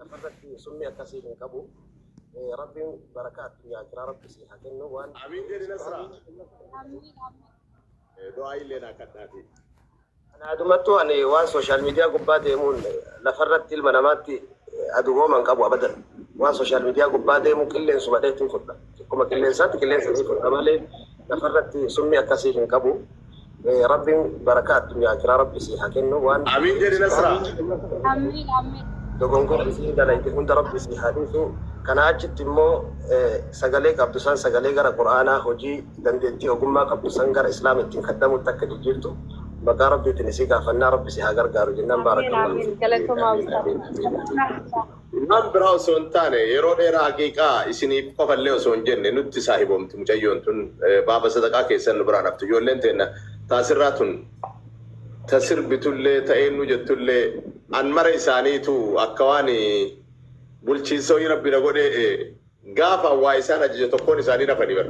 Lafarratti summii akkasii hin qabu. Rabbiin barakaa addunyaa akiraa rabbi sii haa kennu waan Amiin jedhi Nasraa. Amiin amiin. Du'aa illee naa kadhaafi. Ana adumattuu ani waan social media gubbaa deemuun lafarratti ilma namaatti aduwooma hin qabu abadan. Waan social media gubbaa deemu qilleensuma dheetin fudha. Akkuma qilleensaatti qilleensa ni fudha malee lafarratti summii akkasii hin qabu. Rabbiin barakaa addunyaa akiraa rabbi sii haa kennu waan Amiin jedhi Nasraa. Amiin amiin. Dogongora isiin dalayde hunda rabbi sii haa dhiisu. Kanaa achitti immoo sagalee qabdu san sagalee gara qur'aanaa hojii dandeettii ogummaa qabdu san gara islaama ittiin kaddamuutti akka jijjiirtu maqaa rabbiitiin isii gaafannaa rabbi si haa gargaaru jennaan Amiin baarakallahu amiin fiik. galatoomaa Amiin ustaaz. amiin amiin. Waan biraa osoo hin taane yeroo dheeraa haqiiqaa isiniif qofallee osoo hin jenne nutti saahiboomti mucayyoon tun baaba sadaqaa keessan nu biraan haftu ijoolleen teenna taasirraa tun ta sirbitullee ta eennu jettullee an mara isaaniitu akka waan bulchiinsa wayii rabbi na godhee Gaafa waa isaan ajaje tokkoon isaanii nafani bar.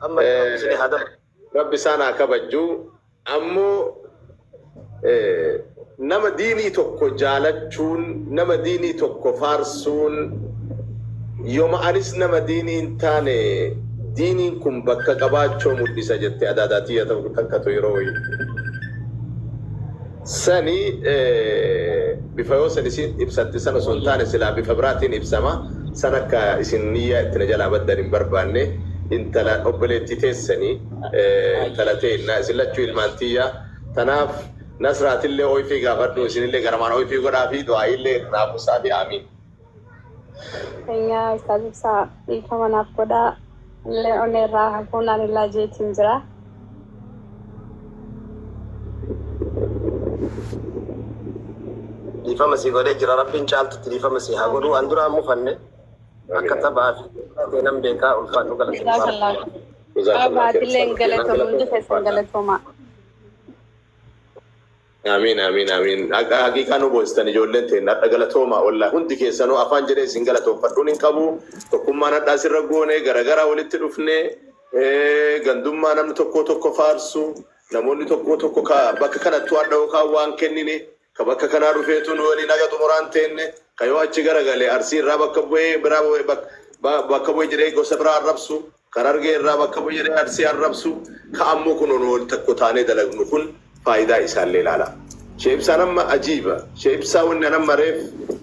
Amma Rabbi isin haa dabalu. Rabbi isaan haa kabajju. Ammoo nama diinii tokko jaalachuun, nama diinii tokko faarsuun yoma anis nama diinii hin taane diiniin kun bakka qabaachoo mul'isa jette adaadaa tiyya takkatu yeroo wayii. Sani bifa yoo san isiin ibsatte san osoo hin taane silaa bifa biraatiin ibsama. San akka isin niyyaa itti na jalaa baddan hin barbaanne. Intala obboleettii teessani intala teenna isin lachuu ilmaan tiyya. Tanaaf Nasraatillee oyfii gaafadhu isinillee garamaan oyfii godhaafii du'aa'iillee irraa buusaafi aamiin. Keenyaa Ustaaz Ibsaa dhiifama naaf godhaa. Illee onnee irraa hafuunaan illaa jeetiin jira. Dhiifama sii godhee jira rabbiin caaltutti dhiifama sii haa godhu an duraan mufanne akka taphaa fi ta'e nan beekaa ulfaadhu galatoomi Jazakallah. Jazakallah Abba khair atilleen Ustaaz. galatoom hundi keessan Ulfaadha. galatoomaa. Amiin amiin amiin haqiiqaa nu boonstan ijoolleen teenna hadha galatooma wallahi hundi keessanuu afaan jedhee isin galatoomfadhuun hin qabu tokkummaan hadhaa sirra goone garagaraa walitti dhufne gandummaa namni tokkoo tokko faarsu namoonni tokkoo tokko ka bakka kanattuu hadha yookaan waan kennine ka bakka kanaa dhufeetu nu waliin haga xumuraan teenne ka yoo achi garagale arsii irraa bakka bu'ee biraa bakka bu'ee jedhee gosa biraa arrabsu Ka Harargee irraa bakka bu'e jedhee Arsii arrabsu, ka ammoo kunoo nu wal takko taanee dalagnu kun faayidaa isaallee ilaalaa. Sheeh Ibsaan amma ajiiba. Sheeh Ibsaa wanni an amma reef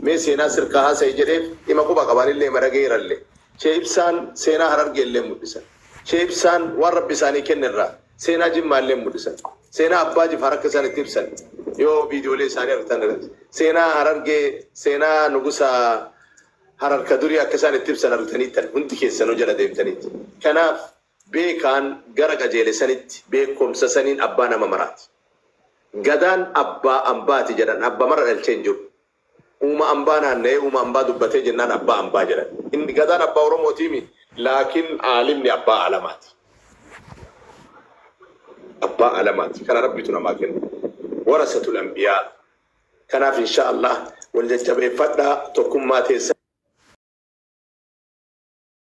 mee seenaa sirkaa haasa'i jedheef ima quba qaba anillee ima dhagayeerallee. Sheeh Ibsaan seenaa Harargeellee mul'isan. Sheeh Ibsaan waan Rabbi isaanii kenne irraa seenaa Jimmaallee mul'isan. Seenaa Abbaa Jifaar akka isaan itti ibsan yoo viidiyoolee isaanii argitan seenaa Harargee, seenaa Nugusa Harar ka durii akka isaan itti ibsan argitaniittan hundi keessanuu jala deemtaniiti. Kanaaf beekaan gara qajeele sanitti beekkomsa saniin abbaa nama maraati. Gadaan abbaa ambaati jedhan abba mara dhalchee hin jiru. Uuma ambaa naanna'ee uuma ambaa dubbatee jennaan abbaa ambaa jedhan. Inni Gadaan abbaa Oromootiimi laakiin aalimni abbaa aalamaati. Abbaa aalamaati. Kana Rabbitu namaa kenna. Warasatul anbiyaa. Kanaaf inshaa Allah wal jajjabeeffadhaa tokkummaa teessan.